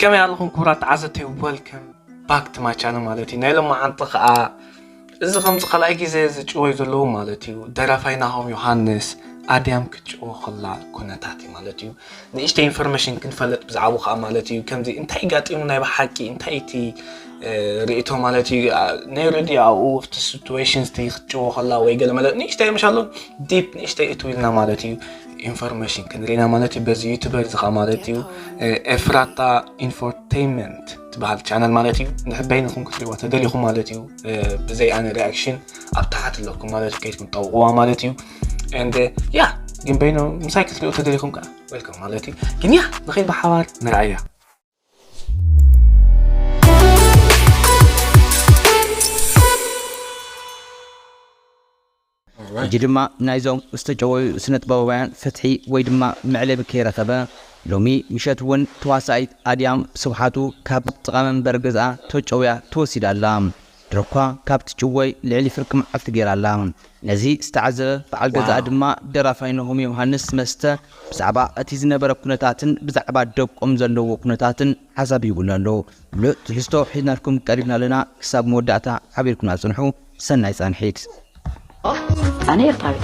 ከመይ ኣለኹም ክቡራት ተዓዘብተይ? Welcome back to my channel ማለት እዩ። ናይ ሎማዓንቲ ከዓ እዚ ከምዚ ካልኣይ ግዜ ዝጭወዩ ዘለዉ ማለት እዩ፣ ደራፋይ ናሆም ዮሃንስ ኣድያም ክትጭዎ ከላ ኩነታት እዩ ማለት እዩ። ንእሽተይ ኢንፎርሜሽን ክንፈልጥ ብዛዕባኡ ከዓ ማለት እዩ። ከምዚ እንታይ ጋጢሙ ናይ ብሓቂ፣ እንታይ እቲ እ፣ ርእይቶ ማለት እዩ። አ፣ ናይ ኦልሬዲ ኣብኡ ኣብቲ ሲትዌሽን እቲ ክትጭዎ ከላ ወይ ገለ መለ ንእሽተይ ምሻሎ ዲፕ ንእሽተይ እትው ኢልና ማለት እዩ። ኢንፎርሜሽን ክንርኢና ማለት እዩ። በዚ ዩቱበር እዚ ከዓ ማለት እዩ፣ እ፣ ኤፍራታ ኢንፎርቴይንመንት ትበሃል ቻነል ማለት እዩ። ንሕበይንኹም ክትሪእዋ ተደሊኹም ማለት እዩ፣ እ፣ ብዘይ ኣነ ሪኣክሽን ኣብ ታሕቲ ኣለኩም ማለት እዩ። ከይድኩም ጠውቕዋ ማለት እዩ። And ያ ግን በይኖ ምሳይ ክትሪእዎ ተደሊኹም ከዓ ዌልካም ማለት እዩ። ግን ያ ንኸይድ ብሓባር ንርኣያ። ሕጂ ድማ ናይዞም ዝተጨወዩ ስነ ጥበባውያን ፍትሒ ወይ ድማ መዕለቢ ከይረኸበ፣ ሎሚ ምሸት እውን ተዋሳኢት ኣድያም ስብሓቱ ካብ ጥቓ መንበር ገዝኣ ተጨውያ ተወሲዳ ኣላ። ድሮኳ ካብ ትጭወይ ልዕሊ ፍርቂ መዓልቲ ገይራ ኣላ። ነዚ ዝተዓዘበ በዓል ገዛኣ ድማ ደራፋይ ናሆም ዮሃንስ መስተ ብዛዕባ እቲ ዝነበረ ኩነታትን ብዛዕባ ደቆም ዘለዎ ኩነታትን ሓሳብ ሂቡና ኣሎ። ምሉእ ትሕዝቶ ሒዝናልኩም ቀሪብና ኣለና። ክሳብ መወዳእታ ሓቢርኩም ኣጽንሑ። ሰናይ ጻንሒት። ኣነ ኤርትራዊት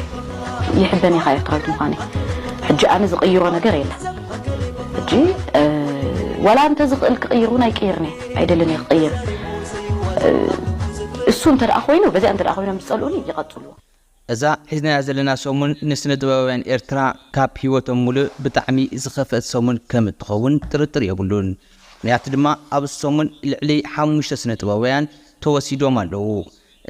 እየ። ይሕበን ኢኻ ኤርትራዊት ምዃነይ። ሕጂ ኣነ ዝቕይሮ ነገር የለን። ሕጂ፣ እ፣ ዋላ እንተ ዝኽእል ክቕይር እውን ኣይቅይርን እየ። ኣይደልን እየ ክቕይር። እ፣ እሱ እንተ ደኣ ኮይኑ፣ በዚኣ እንተ ደኣ ኮይኖም ዝጸልኡኒ ይቐጽልዎ። እዛ ሒዝናያ ዘለና ሰሙን ንስነ ጥበባውያን ኤርትራ ካብ ህይወቶም ሙሉእ ብጣዕሚ ዝኸፍአት ሰሙን ከም እትኸውን ጥርጥር የብሉን። ምኽንያቱ ድማ ኣብዚ ሰሙን ልዕሊ ሓሙሽተ ስነ ጥበባውያን ተወሲዶም ኣለዉ።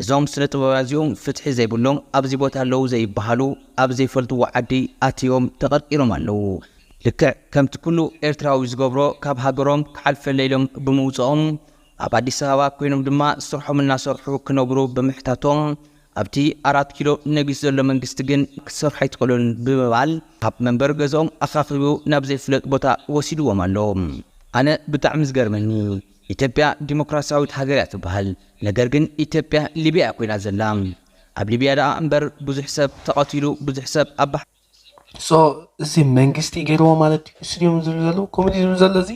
እዞም ስነ ጥበባውያን እዚኦም ፍትሒ ዘይብሎም፣ ኣብዚ ቦታ ኣለዉ ዘይበሃሉ፣ ኣብ ዘይፈልጥዎ ዓዲ ኣትዮም ተቐርቂሮም ኣለዉ። ልክዕ ከምቲ ኩሉ ኤርትራዊ ዝገብሮ፣ ካብ ሃገሮም ክሓልፈለይ ኢሎም ብምውፅኦም፣ ኣብ ኣዲስ ኣበባ ኮይኖም ድማ ስርሖም እናሰርሑ ክነብሩ ብምሕታቶም፣ ኣብቲ ኣራት ኪሎ ነጊሱ ዘሎ መንግስቲ ግን ክትሰርሑ ኣይትኽእሉን ብምባል፣ ካብ መንበሪ ገዝኦም ኣኻኺቡ ናብ ዘይፍለጥ ቦታ ወሲድዎም ኣሎ። ኣነ ብጣዕሚ ዝገርመኒ፣ ኢትዮጵያ ዲሞክራሲያዊት ሃገር እያ ትበሃል፣ ነገር ግን ኢትዮጵያ ሊብያ እያ ኮይና ዘላ። ኣብ ሊብያ ደኣ እምበር ብዙሕ ሰብ ተቐቲሉ፣ ብዙሕ ሰብ ኣብ ባሕሪ። ሶ እዚ መንግስቲ ገይርዎ ማለት እዩ። እሱ ድዮም ዝብሉ ዘለዉ፣ ከምኡ ድዩ ዝብሉ ዘሎ? እዚ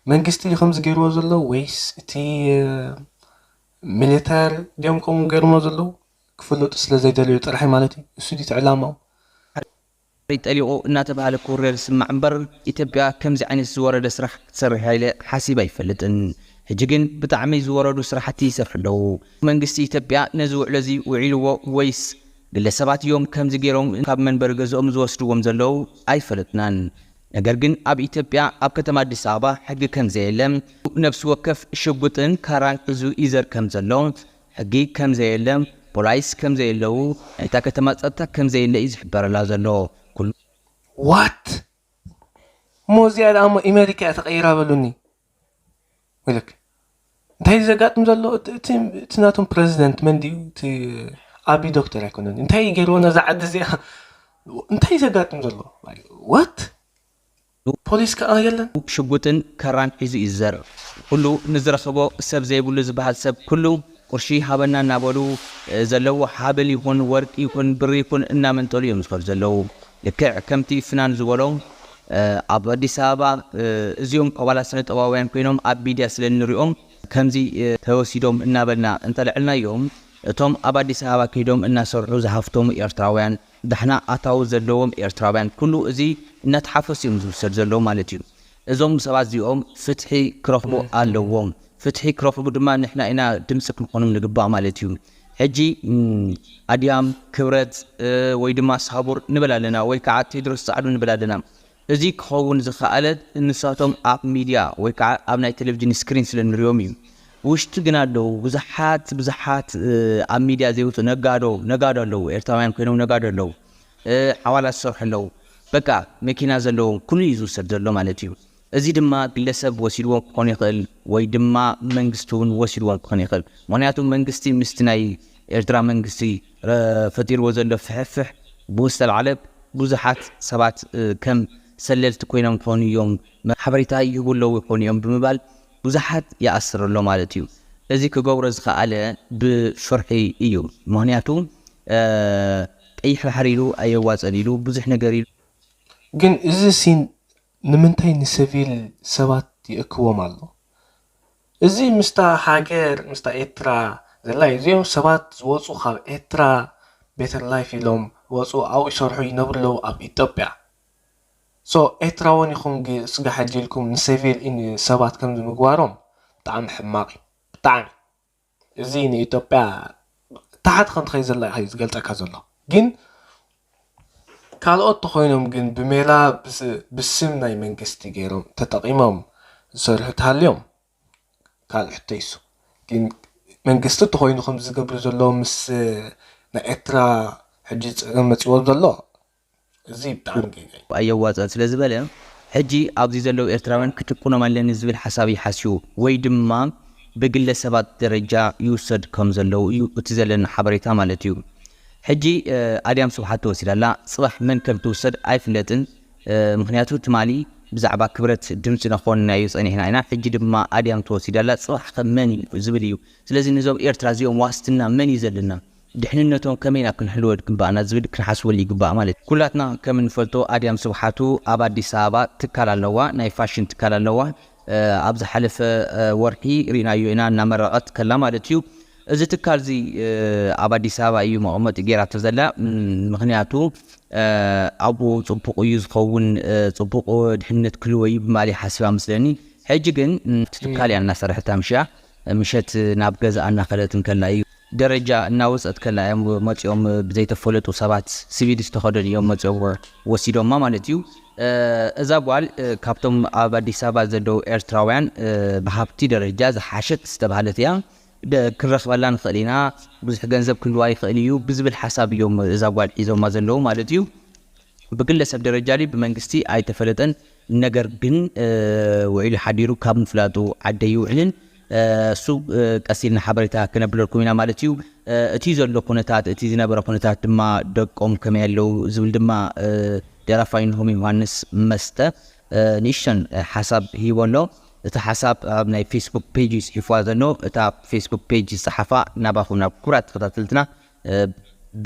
መንግስቲ ድዩ ከምዚ ገይርዎ ዘሎ ወይስ እቲ፣ እ፣ ሚሊተር ድዮም ከምኡ ገይርሞ ዘለዉ? ክፍለጡ ስለ ዘይደለዩ ጥራሕ ማለት እዩ። እሱ ድዩ እቲ ዕላማኡ? ጠሊቑ እናተባህለ ክውረር ዝስማዕ እምበር፣ ኢትዮጵያ ከምዚ ዓይነት ዝወረደ ስራሕ ክትሰርሕ ኢለ ሓሲበ ኣይፈልጥን። ሕጂ ግን ብጣዕሚ ዝወረዱ ስራሕቲ ይሰርሑ ኣለዉ። መንግስቲ ኢትዮጵያ ነዚ ውዕሎ እዚ ውዒልዎ ወይስ ግለሰባት እዮም ከምዚ ገይሮም ካብ መንበሪ ገዝኦም ዝወስድዎም ዘለዉ? ኣይፈለጥናን። ነገር ግን ኣብ ኢትዮጵያ ኣብ ከተማ ኣዲስ ኣበባ ሕጊ ከም ዘየለ፣ ነፍሲ ወከፍ ሽጉጥን ካራን ሒዙ ይዘር ከም ዘሎ፣ ሕጊ ከም ዘየለ፣ ፖላይስ ከም ዘየለዉ፣ ናይታ ከተማ ጸጥታ ከም ዘየለ እዩ ዝሕበረላ ዘሎ። ኩሉ ዋት? እሞ እዚኣ ደኣ እሞ ኣሜሪካ እያ ተቐይራ በሉኒ። ወይለክ። እንታይ እዩ ዘጋጥም ዘሎ? እቲ፣ እቲ፣ እቲ ናቶም ፕረዚደንት መን ድዩ? እቲ ኣቢ ዶክተር ኣይኮነን። እንታይ እዩ ገይርዎ ነዛ ዓዲ እዚኣ? እንታይ እዩ ዘጋጥም ዘሎ? ዋት? ፖሊስ ከኣ የለን። ሽጉጥን ከራን ሒዙ እዩ ዝዘርእ። ኩሉ ንዝረኸቦ ሰብ ዘይብሉ ዝበሃል ሰብ ኩሉ ቅርሺ ሃበና እናበሉ፣ እ፣ ዘለዎ ሃብል ይኹን ወርቂ ይኹን ብሪ ይኹን እናመንጠሉ እዮም ዝኸዱ ዘለዉ። ልክዕ ከምቲ ፍናን ዝበሎ፣ እ፣ ኣብ ኣዲስ ኣበባ፣ እ፣ እዚኦም ዋላ ስነ ጥበባውያን ኮይኖም ኣብ ሚድያ ስለ እንሪኦም ከምዚ፣ እ፣ ተወሲዶም እናበልና እንተልዕልናዮም፣ እቶም ኣብ ኣዲስ ኣበባ ከይዶም እናሰርሑ ዝሃፍተሙ ኤርትራውያን፣ ዳሕና ኣታዊ ዘለዎም ኤርትራውያን ኩሉ እዚ እናተሓፈሱ እዮም ዝውሰድ ዘለዉ ማለት እዩ። እዞም ሰባት እዚኦም ፍትሒ ክረኽቡ ኣለዎም። ፍትሒ ክረኽቡ ድማ ንሕና ኢና ድምፂ ክንኾኖም ንግባእ ማለት እዩ። ሕጂ፣ እም፣ ኣድያም፣ ክብረት፣ እ፣ ወይ ድማ ሳቡር ንብል ኣለና፣ ወይ ከዓ ቴድሮስ ጻዕዱ ንብል ኣለና። እዚ ክኸውን ዝኸኣለ ንሳቶም ኣብ ሚድያ ወይ ከዓ ኣብ ናይ ቴሌቪዥን ስክሪን ስለ ንሪኦም እዩ። ውሽጢ ግን ኣለዉ ብዙሓት፣ ብዙሓት፣ እ፣ ኣብ ሚድያ ዘይወፁ ነጋዶ፣ ነጋዶ ኣለዉ። ኤርትራውያን ኮይኖም ነጋዶ ኣለዉ። እ፣ ሓዋላ ዝሰርሑ ኣለዉ። በቃ መኪና ዘለዎም ኩሉ እዩ ዝውሰድ ዘሎ ማለት እዩ። እዚ ድማ ግለሰብ ወሲድዎም ክኾን ይኽእል ወይ ድማ መንግስቲ እውን ወሲድዎም ክኾን ይኽእል። ምኽንያቱ መንግስቲ ምስቲ ናይ ኤርትራ መንግስቲ ረ-፣ ፈጢርዎ ዘሎ ፍሕፍሕ ብኡ ዝተልዓለ ብዙሓት ሰባት፣ እ፣ ከም ሰለልቲ ኮይኖም ክኾኑ እዮም፣ ሓበሬታ ይህቡ ኣለዉ ይኾኑ እዮም ብምባል ብዙሓት ይኣስር ኣሎ ማለት እዩ። እዚ ክገብሮ ዝኸኣለ ብፍርሒ እዩ። ምኽንያቱ፣ እ፣ ቀይሕ ባሕሪ ኢሉ ኣየዋፀን ኢሉ ብዙሕ ነገር ኢሉ። ግን እዚ ሲን ንምንታይ ንሲቪል ሰባት ይእክቦም ኣሎ። እዚ ምስታ ሃገር ምስታ ኤርትራ ዘላ እዩ። እዚኦም ሰባት ዝወፁ ካብ ኤርትራ ቤተር ላይፍ ኢሎም ወፁ ኣብኡ ይሰርሑ ይነብሩ ኣለዉ ኣብ ኢትዮጵያ። ሶ ኤርትራውን ይኹም ግ- ስጋ ሕጂ ኢልኩም ንሲቪል ኢን ሰባት ከምዚ ምግባሮም ብጣዕሚ ሕማቕ እዩ። ብጣዕሚ እዚ ንኢትዮጵያ ታሓት ከም ትኸይ ዘላ እዩ ዝገልጸካ ዘሎ። ግን ካልኦት ተኾይኖም ግን ብሜላ ብስ- ብስም ናይ መንግስቲ ገይሮም ተጠቒሞም ዝሰርሑ ተሃልዮም ካልእ ሕቶ ይሱ። ግን መንግስቲ ተኾይኑ ከም ዝገብሩ ዘሎ ምስ ናይ ኤርትራ ሕጂ ጸገም መጺዎም ዘሎ እዚ ብጣዕሚ ጌጋ እዩ። ኣየዋፀን ስለ ዝበለ ሕጂ ኣብዚ ዘለዉ ኤርትራውያን ክጭቁኖም ኣለኒ ዝብል ሓሳብ ይሓስዩ ወይ ድማ ብግለሰባት ደረጃ ይውሰድ ከም ዘለዉ እዩ እቲ ዘለና ሓበሬታ ማለት እዩ። ሕጂ ኣድያም ስብሓት ተወሲዳ ኣላ። ፅባሕ መን ከም ትውሰድ ኣይፍለጥን። ምክንያቱ ትማሊ ብዛዕባ ክብረት ድምፂ ነኾንና እዩ ፀኒሕና ኢና። ሕጂ ድማ ኣድያም ተወሲዳ ኣላ። ፅባሕ ከ መን እዩ ዝብል እዩ። ስለዚ ንዞም ኤርትራ እዚኦም ዋስትና መን እዩ ዘለና? ድሕንነቶም ከመይ ኢና ክንሕልወ ግባእና ዝብል ክንሓስበሉ ይግባእ ማለት እዩ። ኩላትና ከም እንፈልጦ ኣድያም ስብሓቱ ኣብ ኣዲስ ኣበባ ትካል ኣለዋ፣ ናይ ፋሽን ትካል ኣለዋ። ኣብ ዝሓለፈ ወርሒ ርኢናዮ ኢና እናመረቐት ከላ ማለት እዩ። እዚ ትካል እዚ ኣብ ኣዲስ ኣበባ እዩ መቐመጢ ገይራቶ ዘላ። ምክንያቱ ኣብኡ ፅቡቕ እዩ ዝኸውን፣ ፅቡቕ ድሕንነት ክህልዎ እዩ ብማሊ ሓሲባ ምስለኒ። ሕጂ ግን እቲ ትካል እያ እናሰርሐት ኣምሽያ ምሸት ናብ ገዛኣ እናኸደት እንከላ እዩ ደረጃ እናወፀት ከላ እዮም መፂኦም ብዘይተፈለጡ ሰባት ሲቪል ዝተኸደኑ እዮም መፂኦም ወሲዶማ ማለት እዩ። እዛ ጓል ካብቶም ኣብ ኣዲስ ኣበባ ዘለዉ ኤርትራውያን ብሃብቲ ደረጃ ዝሓሸት ዝተባሃለት እያ። ክረኽበላ ንኽእል ኢና፣ ብዙሕ ገንዘብ ክህልዋ ይኽእል እዩ ብዝብል ሓሳብ እዮም እዛ ጓል ሒዞማ ዘለዉ ማለት እዩ። ብግለሰብ ደረጃ ድዩ ብመንግስቲ ኣይተፈለጠን። ነገር ግን ውዒሉ ሓዲሩ ካብ ምፍላጡ ዓዲ ኣይውዕልን። እሱ ቀስ ኢልና ሓበሬታ ክነብለልኩም ኢና ማለት እዩ። እቲ ዘሎ ኩነታት፣ እቲ ዝነበረ ኩነታት ድማ ደቆም ከመይ ኣለዉ ዝብል ድማ ደራፋይ ንሆም ዮሃንስ መስተ ንእሽተን ሓሳብ ሂቦ ኣሎ። እቲ ሓሳብ ኣብ ናይ ፌስቡክ ፔጅ እዩ ፅሒፍዋ ዘሎ። እታ ፌስቡክ ፔጅ ዝፀሓፋ ናባኹም ናብ ኩራት ተኸታተልትና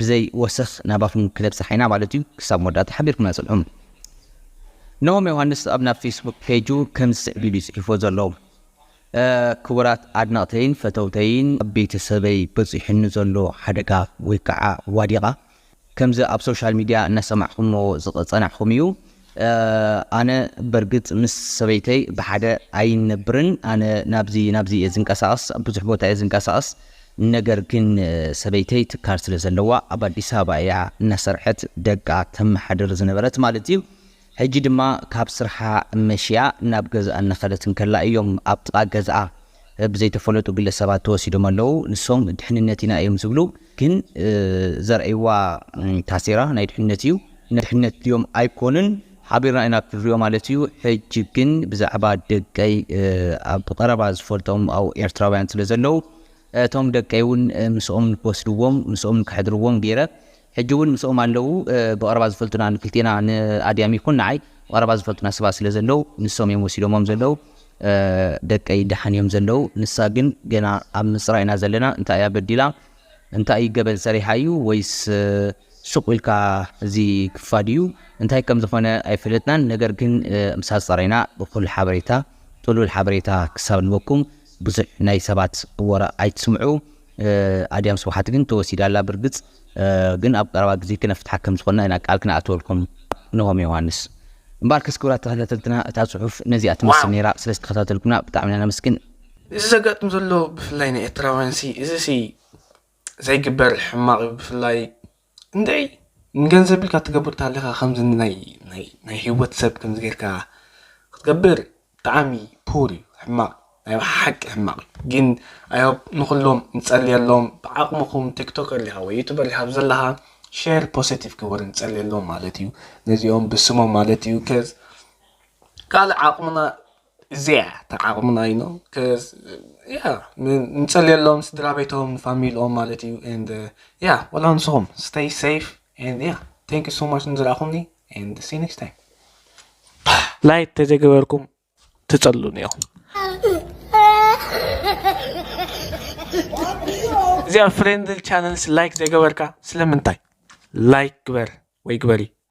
ብዘይ ወሰኽ ናባኹም ክነብፅሓ ኢና ማለት እዩ። ክሳብ መወዳእታ ሓቢርኩምና ፅንሑ። ነሆም ዮሃንስ ኣብ ናብ ፌስቡክ ፔጁ ከምዚ ስዕብ ኢሉ እዩ ፅሒፎ ዘሎ። ክቡራት ኣድነቕተይን ፈተውተይን፣ ኣብ ቤተሰበይ በፂሑኒ ዘሎ ሓደጋ ወይ ከዓ ዋዲቓ ከምዚ ኣብ ሶሻል ሚድያ እናሰማዕኹሞ ዝፀናሕኹም እዩ። ኣነ በርግፅ ምስ ሰበይተይ ብሓደ ኣይንነብርን። ኣነ ናብዚ ናብዚ እየ ዝንቀሳቐስ፣ ኣብ ብዙሕ ቦታ እየ ዝንቀሳቐስ። ነገር ግን ሰበይተይ ትካል ስለ ዘለዋ ኣብ ኣዲስ ኣበባ እያ እናሰርሐት ደቃ ተመሓድር ዝነበረት ማለት እዩ። ሕጂ ድማ ካብ ስርሓ መሽያ ናብ ገዝኣ እናኸደት እንከላ እዮም ኣብ ጥቓ ገዝኣ ብዘይተፈለጡ ግለሰባት ተወሲዶም ኣለዉ። ንሶም ድሕንነት ኢና እዮም ዝብሉ፣ ግን ዘርእይዋ ታሴራ ናይ ድሕንነት እዩ። ድሕነት ድዮም ኣይኮኑን ሓቢርና ኢና ክንሪኦ ማለት እዩ። ሕጂ ግን ብዛዕባ ደቀይ ኣብ ቀረባ ዝፈልጦም ኣብ ኤርትራውያን ስለ ዘለዉ እቶም ደቀይ እውን ምስኦም ንክወስድዎም ምስኦም ንክሕድርዎም ገይረ ሕጂ እውን ምስኦም ኣለዉ። ብቐረባ ዝፈልጡና ንክልቴና ንኣድያም ይኹን ንዓይ ብቐረባ ዝፈልጡና ሰባት ስለ ዘለዉ ንሶም እዮም ወሲዶሞም ዘለዉ። ደቀይ ደሓን እዮም ዘለዉ። ንሳ ግን ገና ኣብ ምፅራይ ኢና ዘለና። እንታይ እያ በዲላ? እንታይ እዩ ገበን ሰሪሓ እዩ ወይስ ሱቕ ኢልካ እዚ ክፋድ እዩ? እንታይ ከም ዝኾነ ኣይፈለጥናን። ነገር ግን ምስ ኣፀረይና እኹል ሓበሬታ ጥሉል ሓበሬታ ክሳብ ንበኩም ብዙሕ ናይ ሰባት ወረ ኣይትስምዑ። ኣድያም ስብሓት ግን ተወሲዳ ኣላ ብርግፅ፣ ግን ኣብ ቀረባ ግዜ ክነፍትሓ ከም ዝኾንና ኢና ቃል ክነኣትወልኩም። ንሆም ዮሃንስ እምበኣርከስ ክቡራት ተኸታተልትና እታ ፅሑፍ ነዚኣ ትመስል ነይራ። ስለ ዝተኸታተልኩምና ብጣዕሚ ኢና ነመስግን። እዚ ዘጋጥም ዘሎ ብፍላይ ናይ ኤርትራውያን ሲ እዚ ሲ ዘይግበር ሕማቕ እዩ። ብፍላይ እንድዒ ንገንዘብ ኢልካ ትገብር ታለኻ ከምዚ ናይ ናይ ናይ ህይወት ሰብ ከምዚ ጌርካ ክትገብር ብጣዕሚ ፑር እዩ፣ ሕማቕ ናይ ሓቂ ሕማቕ እዩ። ግን ኣይ ሆፕ ንኹሎም ንጸልየሎም ብዓቕምኹም ቲክቶከር ሊኻ ወይ ዩቱበር ሊኻ ዘለኻ ሼር ፖዚቲቭ ክብር ንጸልየሎም ማለት እዩ። ነዚኦም ብስሞም ማለት እዩ ከዝ ካልእ ዓቕምና እዚኣ ተዓቕምና እዩ ነው ከዝ ያ ንጸልየሎም ስድራ ቤቶም ንፋሚሊኦም ማለት እዩ። And ያ ወላ ንስኹም stay safe and yeah thank you so much ንዝረኣኹምኒ and see you next time። ላይክ ተዘይገበርኩም ትጸሉኒ ኢኹም። እዚኣ ፍሬንድል ቻነልስ ላይክ ዘይገበርካ ስለምንታይ? ላይክ ግበር ወይ ግበሪ።